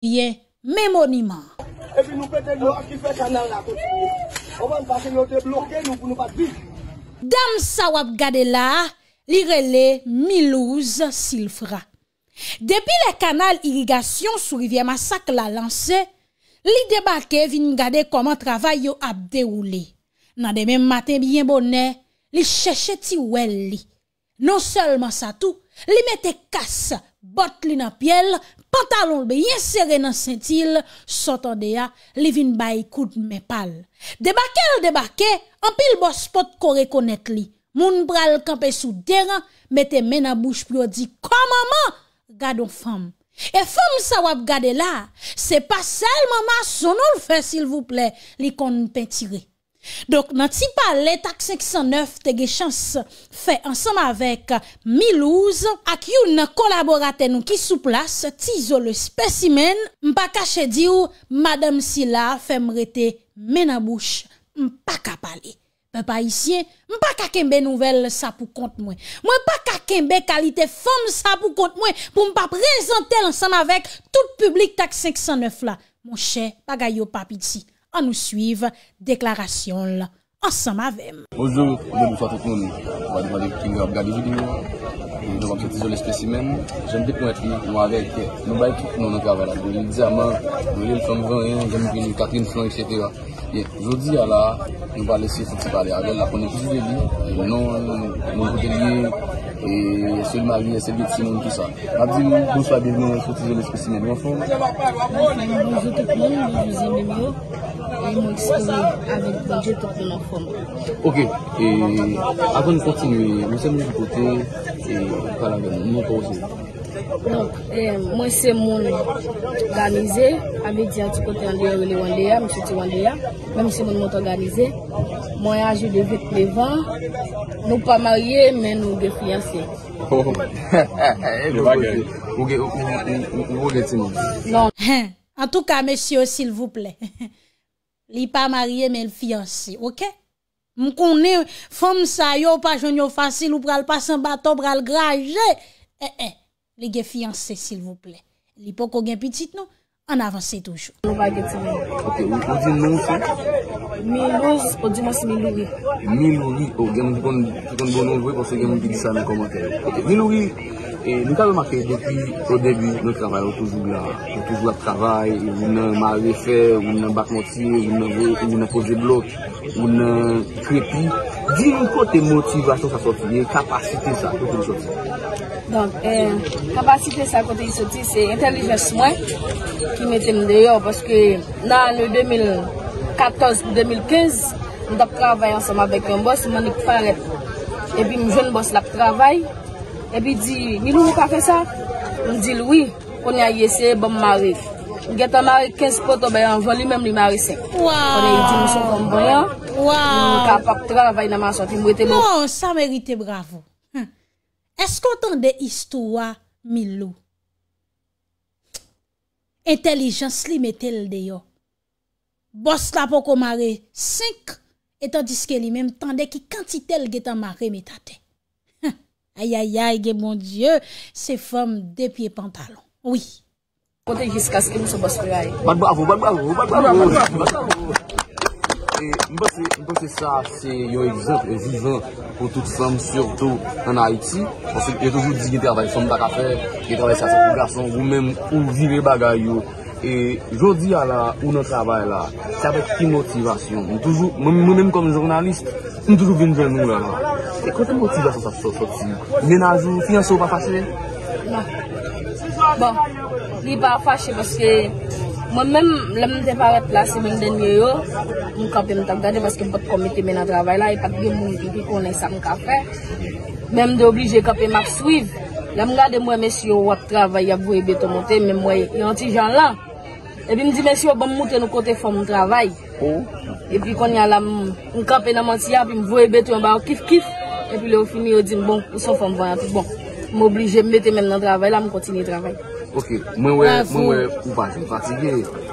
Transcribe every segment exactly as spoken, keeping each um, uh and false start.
byen men moniman an. Epi nou pete dlo a ki fè kanal la kontinye. Konprann, paske yo te bloke nou pou nou pa t viv. Dam sa w ap gade la a, li rele Milouz Silfra. Depi lè kanal irigasyon sou Rivyè Masak la lanse, li debake vin gade kòman travay yo ap dewoule. Nan demen maten byen bonè, li chèche ti wèl li. Non sèlman sa tou, li mete kas, bòt li nan pye l, pantalon l byen sere nan senti l, sa w tande a, li vin bay kout men pa l. Debake l debake, anpil bòs potko rekonèt li. Moun pral kanpe sou de ran, mete men nan bouch pou yo di, "Kò manman, gad on fanm." E fanm sa w ap gade la, se pa sèlman mason non l fè silvouplè, li konn pentire. Donk, nan ti pale Tak senk san nèf te gen chans fè ansanm avèk Milouz ak youn nan kolaboratè nou ki sou plas, Tizo le Spécimen, m pa kache di w, madanm sila fè m rete men nan bouch, m pa ka pale. Pèp ayisyen, m pa ka kenbe nouvèl sa pou kont mwen. Mwen pa ka kenbe kalite fanm sa pou kont mwen pou m pa prezante l ansanm avèk tout piblik Tak senk san nèf la. Monchè, bagay yo pa piti. Ann nou swiv deklarasyon l ansanm avè m. Bonjou, oubyen bonswa tout moun. Mwen demann ki ap gade videyo a. E nou ap soti sou Lespesimenn. Jan m te pwent li, nou avèk, nou bay tout non nan travay la. Nou rele l Dyaman, nou rele l Fanm Vanyan, Jan m vini, Catherine Flan, etsetera. Byen, jodi a la, nou pral eseye fè ti pale avè l, l ap konnen plis de li, non, moun kote l ye, e èske l marye, èske l gen timoun, kisa. M ap di nou bonswa, byenveni nan Soti Zone Spécimen, ou anfòm? Bonjou tout moun, bonjou zanmi m yo, e mwen espere avèk Bondye tout moun anfòm. Ok, e avan nou kontinye, nou se moun ki kote, e pale avè nou, non pa w se. Donk, eh, mwen se moun Ganize, a vle di a ti kote andeyò rele Wandeya, m soti Wandeya, men m se moun Mont Òganize. Mwen aje de vennèf an, nou pa marye, men nou gen fiyanse. Ou gen, ou, ou, ou, ou gen timoun? Non. Antouka, mesye, silvouplè. Li pa marye, men l fiyanse, ok? M konnen fanm sa yo, ou pa jwenn yo fasil, ou pral pase anba tè, ou pral graje. Eh, eh, li gen fiyanse, silvouplè. Li poko gen pitit, non? Ann avanse toujou. Nou pa gen timoun. Ok, ou, ou di non w se? Milouz, ou di mwen se Milouri. Milouri, o, gen moun ki konn, ki konn bon non vre, paske gen moun ki di sa nan kòmantè yo. Ok, Milouri, e, nou ka remake depi o debi nou travay, ou toujou la, ou toujou ap travay, ou nan mare fè, ou nan bat mòtye, ou nan voye, ou nan poze blòk. Ou nan krepi. Di nou kote motivasyon sa sòti, e kapasite sa, kote li sòti? Donk, eh, kapasite sa kote li sòti, se entèlijans mwen ki mete m deyò, paske nan ane de mil katòz pou de mil kenz, m t ap travay ansanm avèk yon bòs, Manik Parèt. Epi m jwenn bòs la ap travay, epi di, "Milou, ou ka fè sa?" M di l, "Wi." Kounye a, li eseye ban m mare. M gentan mare kenz poto, bay anvan li menm, li mare senk. Kounye a, li di m se yon fanm vanyan, m kapab travay nan mason, epi m rete bò. Non, sa merite bravo. Hum. Èske w tande istwa Milou? Entèlijans li mete l deyò. Bòs la poko mare senk, e tandiske li menm, tande ki kantite l gentan mare met atè. Ayayay, gen Bondye, se fanm de pye pantalon. Wi. Kote jiskaske m sou bòs miraye. Bat bravo, bat bravo, bat bravo, bat bravo. E, m panse, m panse sa se yon egzanp vivan pou tout fanm, sitou ann Ayiti. Paske yo toujou di gen travay fanm pa ka fè, gen travay sa se pou gason, ou menm ou vire bagay yo. E jodi a la, ou nan travay la, se avèk ki motivasyon? M toujou, mwen, mwen menm kòm jounalis, m toujou vin jwenn ou la, la. E kote motivasyon sa sò-, sòti? Mennaj ou, fiyanse ou pa fache? Non. Bon, li pa fache paske mwen menm, lè m te parèt la, semèn dènye yo, m kanpe, m t ap gade paske m potko mete men nan travay la, e pa t gen moun ki, ki konnen sa m ka fè. Men m te oblije kanpe, m ap swiv. Lè m gade, m wè mesye yo ap travay, y ap voye beton monte, men m wè yon ti jan lan. Epi m di, "Mesye yo, ban m montre nou kote fanm travay." Epi kounye a la, m, m kanpe nan manti a, epi m voye beton anba yo kif kif. Epi lè yo fini, yo di m, "Bon, ou se yon fanm vanyan tou." Bon, m oblije, m mete men m nan travay la, m kontinye travay. Ok, mwen wè, mwen wè ou pa janm fatige.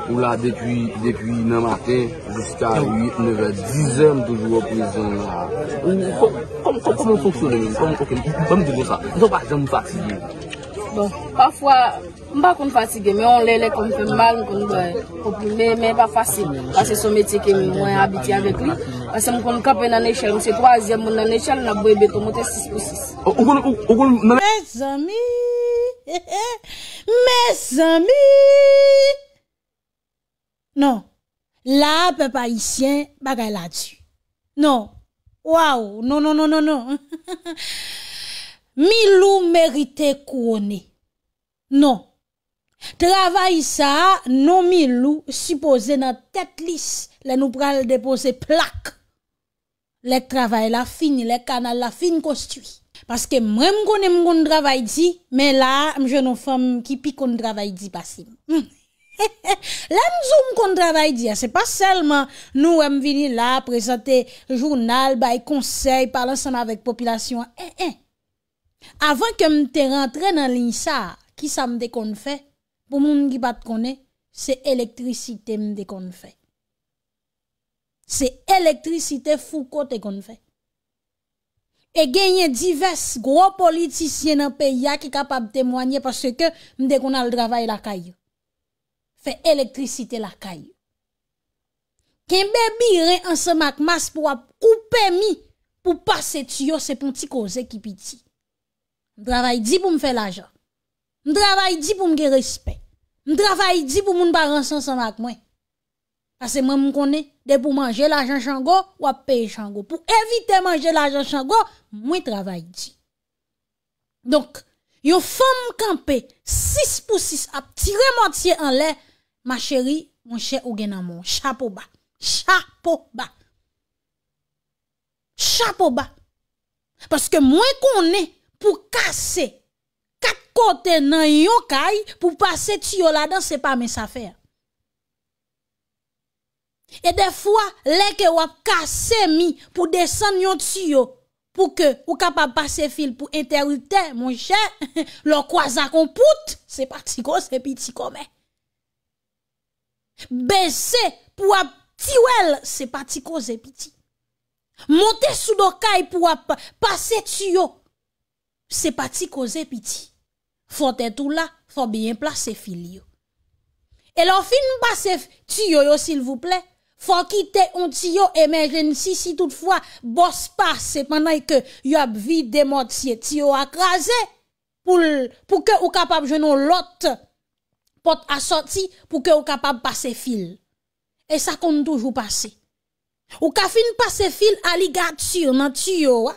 Ou la depi, depi nan maten jiska uit, nèf è, diz è, m toujou wè w prezan la. Ou, kò-, kòm, kòm, kòman w fonksyone menm? Kòman, ok, ban m di konsa. Ou pa janm fatige? Bon, pafwa, M pa konn fatige, men yon lè lè kò m fè m mal, m konn bwè konprime, men e pa fasil. Paske se yon metye ke mwen abitye avèk li. Paske m konn kanpe nan nechèl, m se twazyèm moun nan nechèl, n ap voye beton monte sis pou sis. Ou, ou konn, ou, ou konn nan... Mezanmi! Mezanmi! Non. La a, pèp ayisyen, bagay la di. Non. Waw, non, non, non, non, non. Milou merite kouwone. Non. Travay sa a, non Milou sipoze nan tèt lis lè nou pral depoze plak. Lè travay la fini, lè kanal la fin konstwi. Paske mwen m konnen m konn travay di, men la a m jwenn yon fanm ki pi konn travay di pase m. Lè m di w m konn travay di a, se pa sèlman nou wè m vini la, prezante jounal, bay konsèy, pale ansanm avèk popilasyon an. En, en. Avan ke m te rantre nan liy sa a, ki sa m te konn fè? Pou moun ki pa t konnen, se elektrisite m te konn fè. Se elektrisite Fouco te konn fè. E genyen divès gwo politisyen nan peyi a ki kapab temwanye paske m te konn al travay lakay yo. Fè elektrisite lakay yo. Kenbe biren ansanm ak mas pou w ap koupe mi pou pase tiyo se pou yon ti koze ki piti. M travay di pou m fè lajan. M travay di pou m gen respè. M travay di pou moun pa ranse ansanm ak mwen. Paske mwen m konnen, depi w manje lajan Chango, w ap peye Chango. Pou evite manje lajan Chango, mwen travay di. Donk, yon fanm kanpe sis pou sis ap tire mòtye anlè, ma chérie, monchè, ou gen nan men w. Chapo ba. Chapo ba. Chapo ba. Paske mwen konnen pou kase kat kote nan yon kay, pou pase tiyo ladan, se pa mens afè. E dèfwa, lè ke w ap kase mi pou desann yon tiyo, pou ke ou kapab pase fil pou entèriptè, monchè, lè w kwaze ak yon pout, se pa ti koze piti kòmè. Bese pou w ap tiwèl, se pa ti koze piti. Monte sou do kay pou w ap pase tiyo, se pa ti koze piti. Fò tèt ou la, fò byen plase fil yo. E lè w fin pase f-, tiyo yo, silvouplè, fò w kite yon tiyo emèjensi si toutfwa bòs pase pandan ke y ap vide mòtye, tiyo a kraze, pou l, pou ke ou kapab jwenn yon lòt pòt a sòti, pou ke ou kapab pase fil. E sa konn toujou pase. Ou ka fin pase fil aligati nan tiyo a,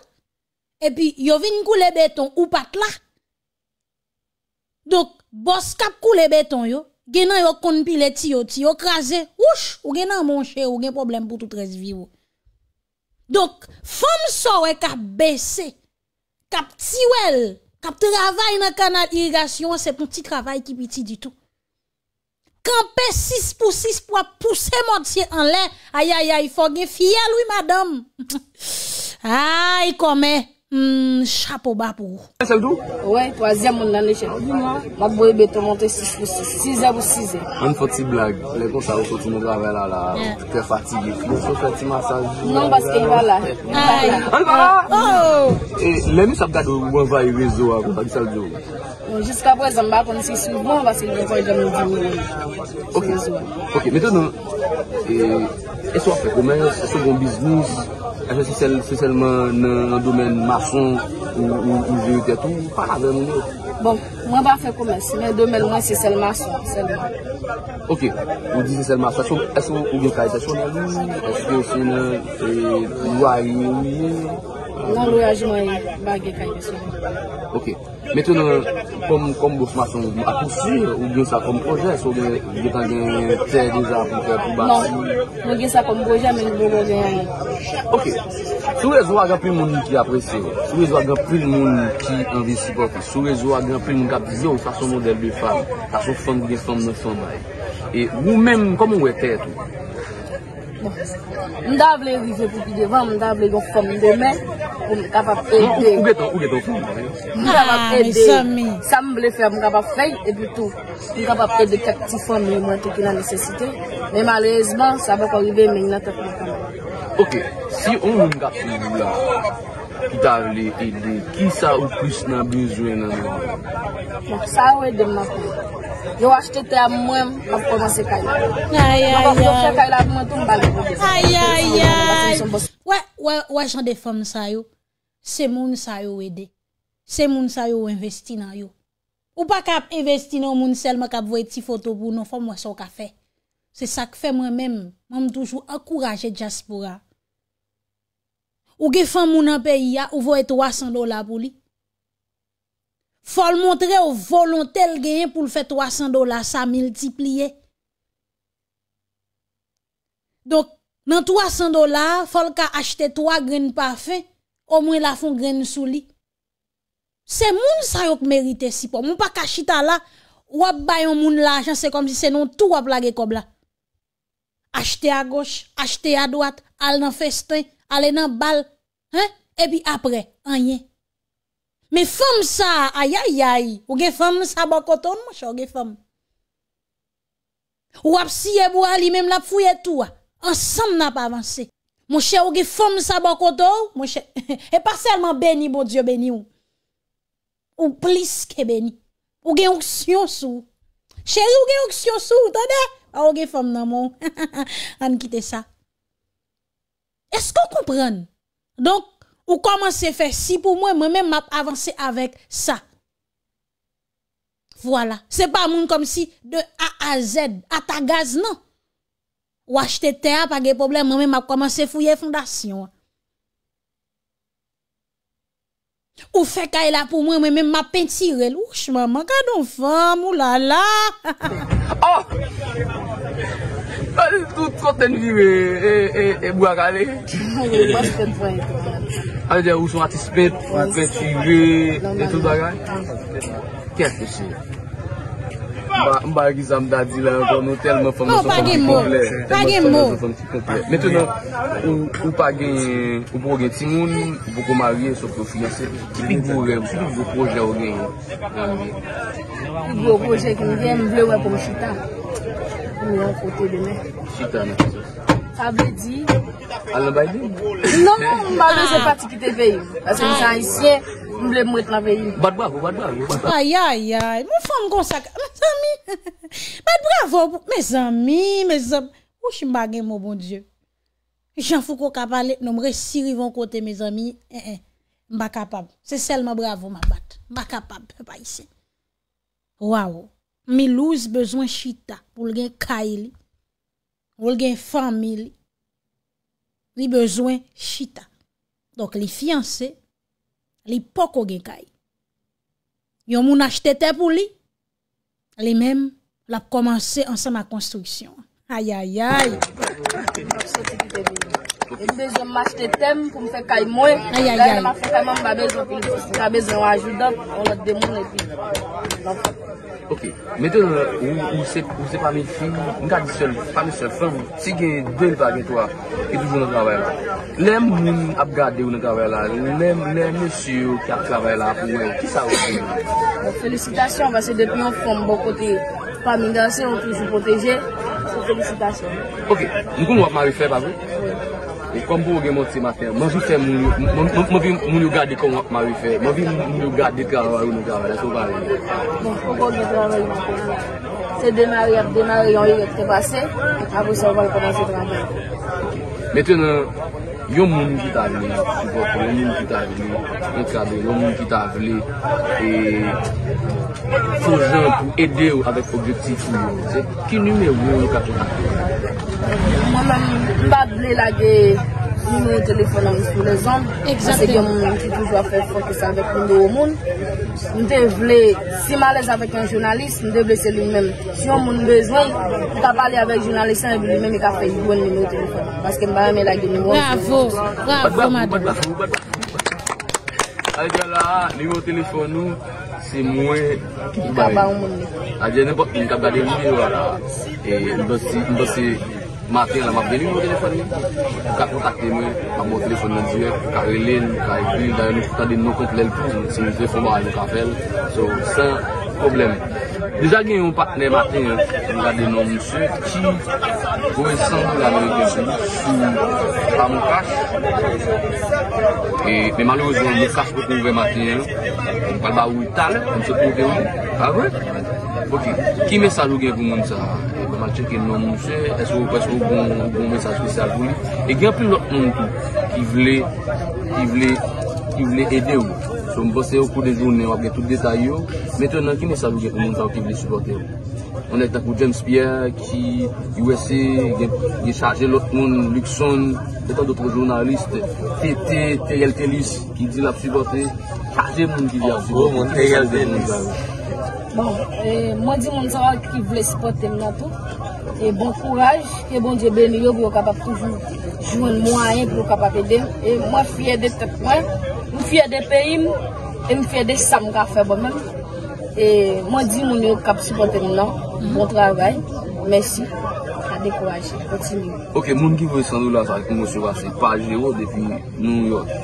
epi yo vin koule beton ou pa t la. Donk, bòs k ap koule beton yo, gen nan yo konn pile tiyo, tiyo kraze, wouch, ou gen nan men w cheri, ou gen pwoblèm pou tout rès vi w. Donk, fanm sa w wè k ap bese, k ap tiwèl, k ap travay nan kanal irigasyon an, se pa yon ti travay ki piti ditou. Kanpe sis pou sis pou ap pouse mòtye anlè. Ayayay, fò gen fyèl wi, madanm. Ay, kòmè. Hmm, chapo ba pou ou. Sèl tou? Wi, twazyèm moun nan nechèl. M ap voye beton monte sis pou sis. Sizè pou sizè. Ann fè ti blag. Lè konsa ou soti nan travay la, la, ou trè fatige. Ou fè ti masaj. Non, paske li pa la. Ay. Ann pa la? Oh! E lè misye ap gade ou anvayi rezo a konsa, ki sa l di w? Bon, jiska prezan, m pa konn si swiv mwen, paske li poko janm di mwen. Ok. Ok, mentnan, e, èske w ap fè komès, èske w gen yon biznis, èske se sèl, se sèlman nan, nan domèn mason ou, ou, ou jere tèt ou, pale avè moun yo. Bon, mwen pa fè komès, men domèn mwen se sèl mason, sèlman. Ok, ou di se sèl mason, èske, èske ou gen kay pèsonèl ou, èske se nan, e, lwaye ou ye? Nan lwayaj mwen ye, m pa gen kay pèsonèl. Ok. Mentnan, kòm, kòm bòs mason, a tou si, ou gen sa kòm pwojè, èske ou gen, gentan gen tè deja pou fè, pou bati? Non, mwen gen sa kòm pwojè, men m poko gen anyen. Ok. Sou rezo a, gen anpil moun ki apresye w. Sou rezo a, gen anpil moun ki anvi sipòte. Sou rezo a, gen anpil moun k ap di, yo, sa se yon modèl de fanm. Sa se yon fanm ki gen fanm nan san bay. E ou menm, kòman w wè tèt ou? Bon, m ta vle rive pou pi devan, m ta vle yon fanm demen pou m kapab ede. Ou, ou gentan, ou gentan fanm. M kapab ede. Sa m vle fè, m kapab fè l, epi tou, m kapab ede kèk ti fanmi mwen tou ki nan nesesite. Men malerezman, sa poko rive, men nan tèt mwen kanmenm. Ok, si yon moun k ap swiv ou la, ki ta vle ede, kisa ou plis nan bezwen nan men l? Bon, sa yo ede m nan fè. Yo achte tè a mwen, m ap kòmanse kay la. Ay, ay, ay. Yo fè kay la pou mwen tou, m pa gen pwoblèm. Ay, ay, ay. Wè, wè, wè jan de fanm sa yo. Se moun sa yo ede. Se moun sa yo envesti nan yo. Ou pa ka ap envesti nan yon moun sèlman k ap voye ti foto pou ou non, fò m wè sa w ka fè. Se sa k fè mwen menm, mwen m toujou ankouraje dyaspora. Ou gen fanm ou nan peyi a, ou voye twa san dola pou li. Fò l montre w volonte l genyen pou l fè twa san dola sa miltipliye. Donk, nan twa san dola a, fò l ka achte twa grenn pafen, omwen l ap fè yon grenn sou li. Se moun sa yo k merite sipò. Ou pa ka chita la, w ap bay yon moun lajan, se kòmsi se nan yon twou w ap lage kòb la. Achte agoch, achte adwat, al nan festen, ale nan bal, hein? Epi apre, anyen. Men fanm sa, ayayay, ou gen fanm sa bò kote w, monchè, ou gen fanm. W ap siye bwa, li menm l ap fouye twou a. Ansanm n ap avanse. Monchè, ou gen fanm sa bò kote w, monchè. E pa sèlman beni, Bondye beni w. Ou plis ke beni. Ou gen onksyon sou w. Cheri, ou gen onksyon sou w, tande? A, ou gen fanm nan men w. Ann kite sa. Èske w konprann? Donk, ou kòmanse fè si pou mwen, mwen menm m ap avanse avèk sa. Vwala. Se pa moun kòmsi de A a Z, ata gaz, non. Ou achte tè a, pa gen pwoblèm, mwen menm m ap kòmanse fouye fondasyon an. Ou fè kay la pou mwen, mwen menm m ap pentire l. Wouch, manman, gad on fanm, ou la la. Oh! Gade tout kote n vire, e, e, e bwa kale. Sa vle di ou se yon atis pent, ou pentire, e tout bagay? Kèt mesye. M pa, m pa wè kisa m ta di la ankò, nou tèlman fanm nan se yon fanm ki konplè. Tèlman fanm nan se yon fanm ki konplè. Mentenan, ou, ou pa gen, ou poko gen timoun, ou poko marye, sòf ke w fiyanse. Ki pi gwo rèv, ki pi gwo pwojè w genyen nan vi? Pi gwo pwojè ke m gen, m vle wè pou m chita. Pou m yon kote demen. Chita nan ki sans? Sa vle di, al nan Biden? Non, m pa bezwen pati kite peyi m. Paske m se ayisyen, m vle m ret nan peyi m. Bat bravo, bat bravo, bat bravo. Ayayay, yon fanm konsa, mezanmi. Bat bravo pou, mezanmi, mezanmi. Wouch, m pa gen mo, Bondye. Jan Fouco ka pale, non, m resi rive yon kote, mezanmi. En, en. M pa kapab. Se sèlman bravo m ap bat. M pa kapab, pèp ayisyen. Waw. Milouz bezwen chita pou l gen kay li, pou l gen fanmi li. Li bezwen chita. Donk, li fiyanse, li poko gen kay. Yon moun achte tè pou li, li menm, l ap kòmanse ansanm ak konstriksyon an. Ayayay. M ap soti kite peyi m. E m bezwen m achte tè m pou m fè kay mwen. Ayayay. Lè m ap fè kay mwen, m pa bezwen pil, m pa bezwen yon ajoudan, yon lòt de moun, epi l ap fè. Ok. Mentenan, ou, ou se, ou se pami fi, m ka di sèl, pami sèl fanm, si gen de, li pa gen twa, ki toujou nan travay la. Lè moun ap gade w nan travay la, lè, lè mesye yo ki ap travay la ap wè w, kisa yo di w? Bon, felisitasyon, paske depi yon fanm bò kote pami gason, yo toujou pwoteje. Se felisitasyon. Ok, m konnen w ap mare fè, pa vre? Wi. E kòm pou w gen mòtye maten an, m anvi fè moun yo, m, m, m, m anvi moun yo gade kòman w ap mare fè. M anvi moun yo gade travay ou nan travay la, èske w pare? Bon, poko gen travay maten an. Se demare, y ap demare, yon erè ki te pase, apre sa, w pral kòmanse travay. Mentenan, yon moun ki ta vle sipòte, yon moun ki ta vle antrave, yon moun ki ta vle, e, fè jan pou ede w avèk objektif ou yo, se ki nimewo yo ka kontakte w? Mwen menm, m pa vle lage nimewo telefòn nan sou lèzonn, paske gen moun ki toujou ap fè fokis avèk nimewo moun. M te vle, si m alèz avèk yon jounalis, m te vle se li menm. Si yon moun bezwen, li ka pale avèk jounalis lan, epi li menm li ka fè jwenn nimewo telefòn mwen. Paske m pa renmen lage nimewo. Bravo, bravo, madanm. Adye la, nimewo telefòn ou, se mwen ki pou bay. Adye nenpòt moun k ap gade videyo a la. E m panse, m panse maten an la, m ap gen nimewo telefòn li. Ou ka kontakte mwen, m ap ba w telefòn nan dirèk, ou ka rele n, ou ka ekri n, dayè nou tande non konplè l tou, si nou te fè yon bagay nou ka fè l. So, san pwoblèm. Deja gen yon patnè maten an, m gade non misye, ki voye san dola ameriken sou li, sou pa MonCash. E, men malerezman, MonCash poko ouvè maten an. M pral ba ou li talè, m sot monte ou li. Pa vre? Ok, ki mesaj ou gen pou moun sa a? E, m al tcheke non misye, èske ou, èske ou gen yon, gen yon mesaj espesyal pou li? E gen anpil lòt moun tou ki vle, ki vle, ki vle ede w. So, m panse okou de jounen w ap gen tout detay yo. Mentnan, ki mesaj ou gen pou moun sa yo ki vle sipòte w? Yon nèg tankou James Pierre ki U S A, gen, gen chaje lòt moun, Luckson, e tan dòt jounalis, T T, Teriel Telus, ki di l ap sipòte, chaje moun ki di ap sipòte. Ki mesaj ou gen pou moun sa yo? Bon, e, mwen di moun sa yo ki vle sipòte m nan tou, e bon kouraj, ke Bondye beni yo pou yo kapab toujou jwenn mwayen pou yo kapab ede m. E mwen fyè de tèt mwen, m fyè de peyi m, e m fyè de sa m ka fè mwen menm. E mwen di moun yo k ap sipòte m nan, bon travay, mèsi, pa dekouraje, kontinye. Ok, moun ki voye san dola sa ki m resevwa se Pajero depi New York.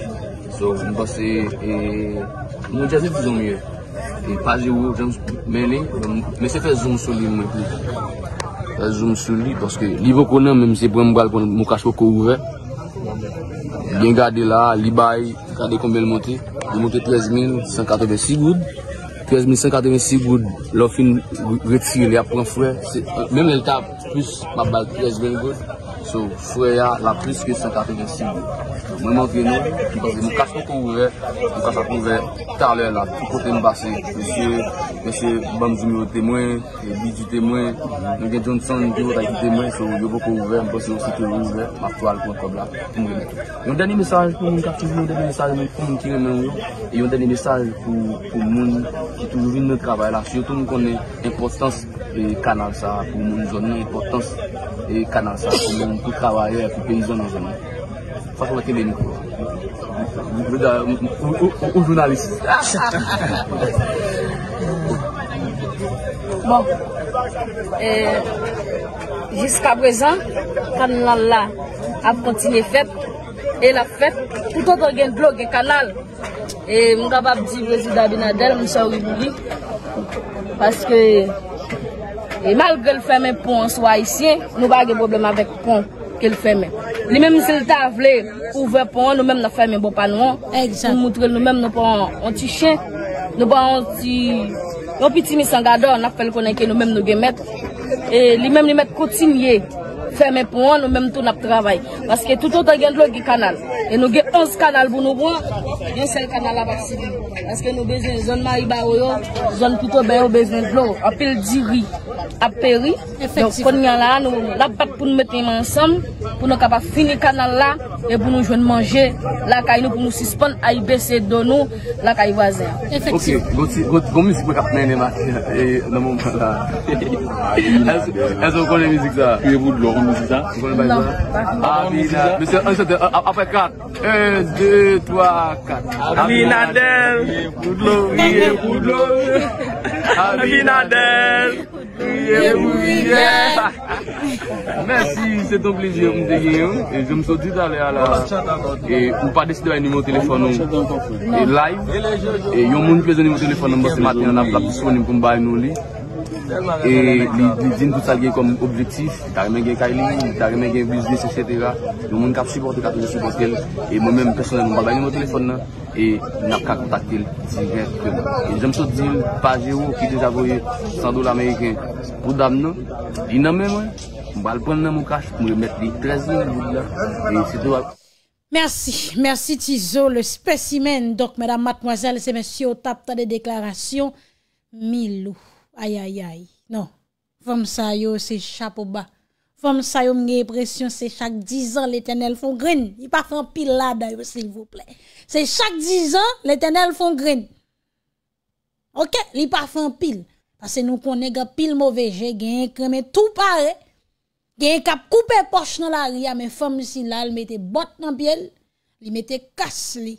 So, m panse, e, nou djaz dizon mye. E Pajero, jan m men li, mesye fè zoom sou li mwen tou. Fè zoom sou li, paske li poko nan, men misye pran m pral pran Moukache poko ouvè. Byen gade la, li bay, gade konbyen l monte. Li monte trèz mil san katrevensis goud. Trèz mil san katrevensis goud, lè w fin retire li ap pran frè. Se, menm lè l ta plis, m ap ba l trèz mil goud. So, frè a, l ap plis ke san katrevensis goud. Mwen montre nou, m panse Moukache poko ouvè, Moukache ap ouvè talè la, tout kote m pase, mesye, mesye ban m nimewo te mwen, e, bidjite mwen, nou gen Johnson, ki pral kite mwen, so, yo poko ouvè, m panse yo site yo ouvè, m ap tou al pran kòb la, pou m remèt ou. Yon dènye mesaj pou moun k ap swiv nou, yon dènye mesaj pou moun ki renmen w yo, e yon dènye mesaj pou, pou moun ki toujou vin nan travay la, sitou m konnen enpòtans, e, kanal sa a pou moun zòn nan, enpòtans, e, kanal sa a pou moun, pou travayè, pou peyizan nan zòn nan. Fòk mwen kenbe mikwo a. Ou, ou, ou, ou jounalis. Bon, e, jiska prezan, kanal la ap kontinye fèt, e l ap fèt, toutotan gen dlo, gen kanal. E m kapab di prezidan Abinader, m sòri pou li. Paske, e malgre l fèmen pon an sou Ayisyen, nou pa gen pwoblèm avèk pon ke l fèmen. Li menm, si l ta vle ouvè pon an, nou menm n ap fèmen bò pa nou an. Pou moutre l nou menm, nou pa yon, yon ti chen, nou pa yon ti, yon piti misangadò, n ap fè l konnen ke nou menm nou gen mèt. E li menm, li mèt kontinye fèmen pon an, nou menm tou n ap travay. Paske toutotan gen dlo, gen kanal. E nou gen onz kanal pou nou pran, yon sèl kanal la pa sifi. Paske nou bezwen zòn Maribaro yo, zòn Pitobè yo bezwen dlo. Anpil diri ap peri. Donk, kounye a la, nou, n ap bat pou nou mete men ansanm, pou nou kapab fini kanal la, e pou nou jwenn manje lakay nou, pou nou sispann al bese do nou lakay vwazen an. Ok, gon ti, gon, gon mizik mwen k ap mennen maten an, e, nan moman la. Èske, èske w konnen mizik sa? Kriye pou dlo, w konn mizik sa? Ou konnen bagay sa? Abina, mesye, ann chante, a, a, apre kat. Un, deux, trois, quatre. Abinader, kriye pou dlo, kriye pou dlo. Abinader, kriye pou rivyè. Mèsi, se t on plezi pou m te genyen w. E jan m sot di talè a la, e ou pa deside bay nimewo telefòn ou, e live. E yon moun ki bezwen nimewo telefòn nan, m panse maten an n ap, l ap disponib pou m bay nou li. E li, li di n tout sa l gen kòm objektif. Li ta renmen gen kay li, li ta renmen gen biznis, etsetera. Yon moun k ap sipòte, k ap toujou sipòte l. E mwen menm, pèsonèlman, m pa bay nimewo telefòn nan. E n ap ka kontakte l dirèkteman. E jan m sot di l, Pajero ki deja voye san dola ameriken pou dam nan, li nan men mwen. M pral pran l nan Moukache, m remèt li trèz mil goud la. E se tou. Mèsi, mèsi Tizo, le spécimen. Donk, medam, madmwazèl, se mesye, w t ap tande deklarasyon Milou. Ayayay. Non. Fanm sa yo, se chapo ba. Fanm sa yo, m gen enpresyon se chak dizan Letènèl fè yon grenn. Li pa fè anpil ladan yo, silvouplè. Se chak dizan Letènèl fè yon grenn. Ok, li pa fè anpil. Paske nou konnen gen anpil move je, genyen k renmen tou pare, genyen k ap koupe pòch nan lari a, men fanm sila, l mete bòt nan pye l, li mete kas li,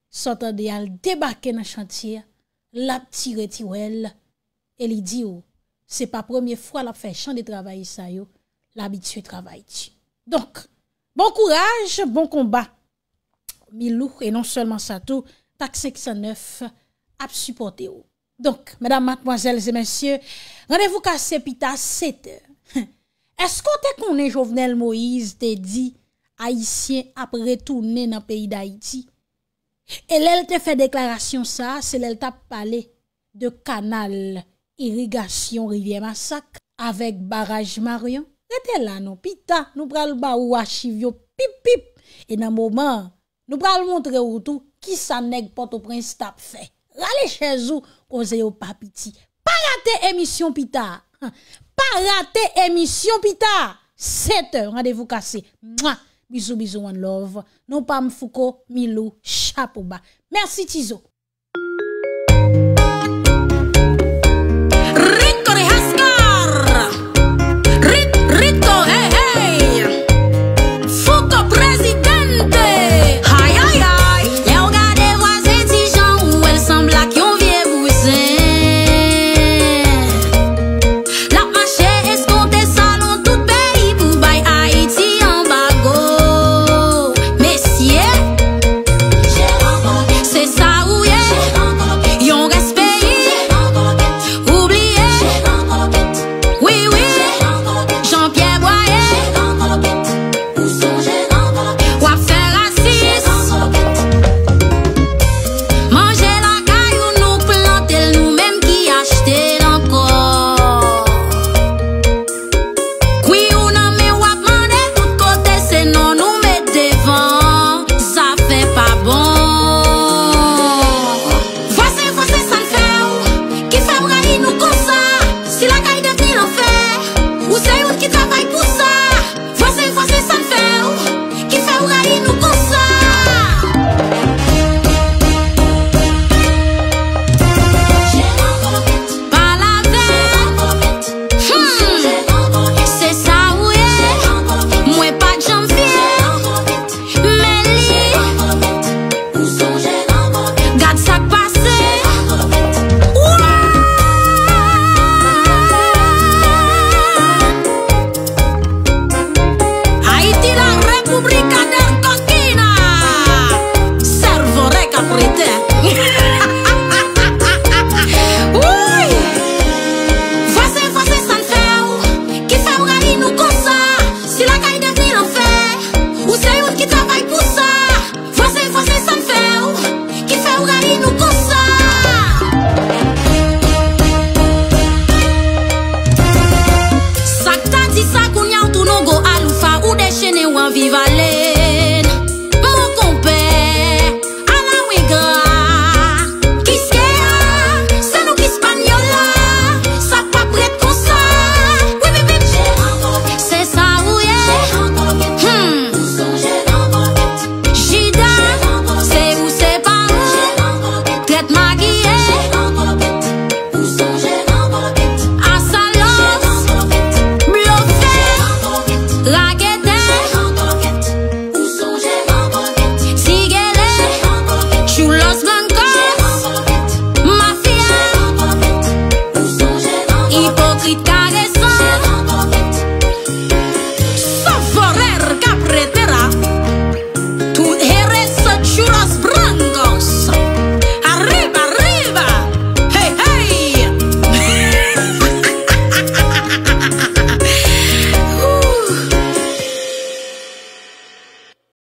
san tande a, l debake nan chantye a, l ap tire tiwèl, e li di w, se pa premye fwa l ap fè jan de travay sa yo, l abitye travay di. Donk, bon kouraj, bon konba. Milou, e non sèlman sa tou, Tak senk san nèf ap sipòte w. Donk, medam, madmwazèl e mesye, randevou kase pita sèt è. Èske w te konnen Jovenel Moïse te di Ayisyen ap retounen nan peyi Dayiti? E lè l te fè deklarasyon sa a, se lè l t ap pale de kanal irigasyon Rivyè Masak avèk baraj Maryon? Rete la non, pita nou pral ba ou achiv yo pip pip. E nan moman an, nou pral montre ou tou kisa nèg Pòtoprens t ap fè. Rale chèz ou, koze yo pa piti. Pa rate emisyon pita a. Pa rate emisyon pita a. Sèt è, randevou kase. Mwa! Bizou, bizou, one love. Non pa m Fouco Milou, chapo ba. Mèsi Tizo. Rico de Hascar. Ri-, Rico, hey, hey. Fouco Presidente. Ay, ay, ay. Lè w gade vwazen Ti Jan, ou wè l sanble ak yon vye bouzen. L ap mache eskonte salon tout peyi pou bay Ayiti anbago. Mesye, se sa ou ye. Yon rès peyi. Ou bliye. Wi, wi. Jean-Pierre Boyer. W ap fè rasis. Manje lakay ou nou plante l, nou menm ki achte l ankò. Kwi ou nan men w ap mande tout kote, se non nou met devan. Sa fè pa bon. Vwazen, vwazen, sa n fè w? Ki fè w rayi nou konsa? Si lakay devni lanfè, ou se youn ki travay pou sa. Vwazen, vwazen, sa n fè w? Ki fè w rayi nou konsa? Pale avè m. Hmm. Se sa ou ye. Mwen pa t janm fye. Men li. Gad sa k pase. Wa! Haiti, la República de Coquina. Sèvo rèk ap rete. Woy! Vwazen, vwazen, sa n fè w? Ki fè w rayi nou konsa? Si lakay devni lanfè, ou se youn ki travay pou sa. Vwazen, vwazen, sa n fè w? Ki fè w rayi nou konsa? Sa k ta di sa, kounye a w tounen w gwo aloufa, ou dechene, w anvi vale n. Mon konpè, ala w engra. Kiske a, se nou ki Espanyòl la. Sa p ap ret konsa. Wi, wi, wi. Se sa ou ye. Hmm. Jida, se ou, se pa ou. Trèt makiye. Asalòs, blofè, rake